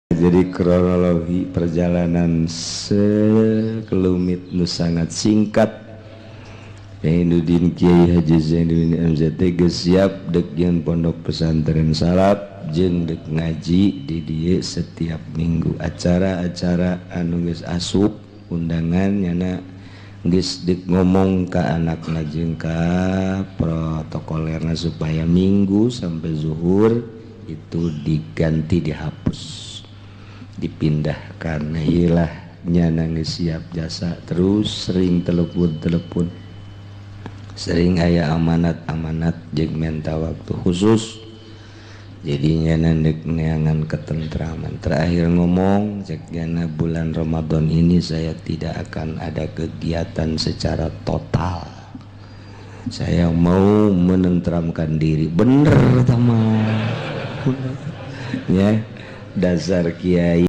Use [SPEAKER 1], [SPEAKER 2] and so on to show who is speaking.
[SPEAKER 1] Jadi kronologi perjalanan sekelumit nu sangat singkat. Zainuddin, Kiai Haji Zainuddin MZT geus siap dek jeung pondok pesantren salaf jeung dek ngaji di dieu setiap minggu. Acara-acara anu geus asup undangan, nyana geus dek ngomong ka anakna jeung ka protokolerna supaya minggu sampai zuhur itu diganti, dihapus, dipindahkan. Ilah, nyana geus siap jasa. Terus sering telepon-telepon, sering aya amanat-amanat jeung minta waktu khusus. Jadinya dek neangan ketentraman. Terakhir ngomong, cek nyana, bulan Ramadan ini saya tidak akan ada kegiatan secara total, saya mau menenteramkan diri. Bener, teman ya, dasar kiai.